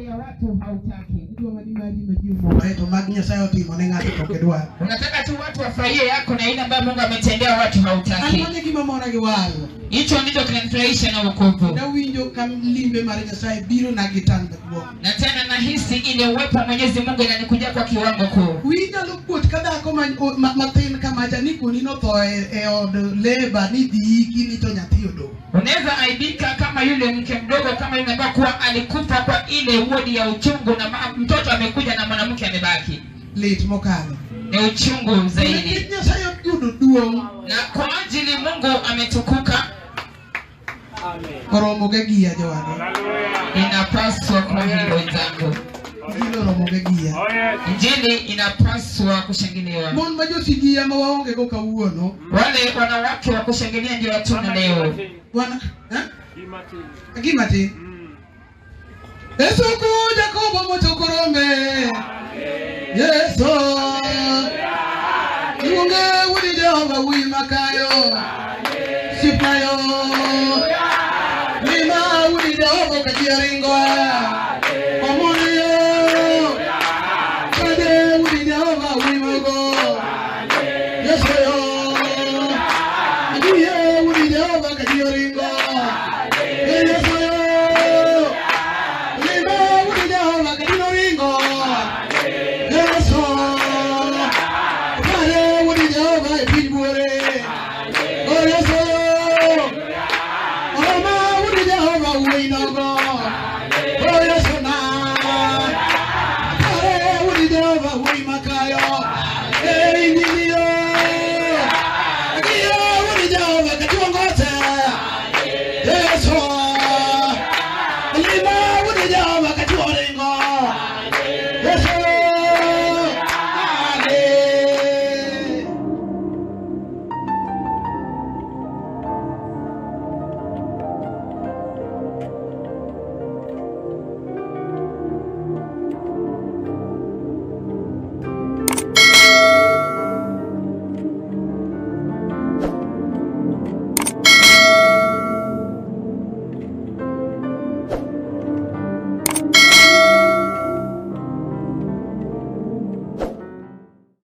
Yake ya watu hautaki. Idwa mani mari ma ji omore to mag Nyasaye otimo ne ng'ato to ok idwar. Unataka tu watu wafurahie yako na ile ambayo Mungu ametendea watu An hautaki. mano e gima mora gi warruok. Hicho ndicho kinanifurahisha na wokovu. Nawinjo ka limbe mar Nyasaye biro na gi tan maduong'. Na tena nahisi ile uwepo wa Mwenyezi Mungu inanikujia kwa kiwango kuu. Wiyi nyalo kuot ka dhako matin kamacha ni koni notho e od leba ni dhi iki ni to nyathi odong'. Unaweza aibika kama yule mke mdogo kama yule ambaye kuwa alikufa kwa ile wodi ya uchungu na mtoto amekuja na mwanamke amebaki. Lit mokalo. Ni uchungu zaidi. Nikech Nyasaye oyudo duong' Na kwa ajili Mungu ametukuka, oromo gagiya jowadwa. inapaswa kwa hilo wenzangu. Injili oromo gagiya. Injili inapaswa kushangiliwa. Mon ma josigiya ma waonge go kawuono. Wale wanawake wa kushangilia ndio hatuna leo. Wana eh? Gima tin. Yesu kuja Jakobo mochoko rombe. Yesu. Iwonge wudi Jehova wi makayo. Sipayo. Lima wudi Jehova kajia ringo.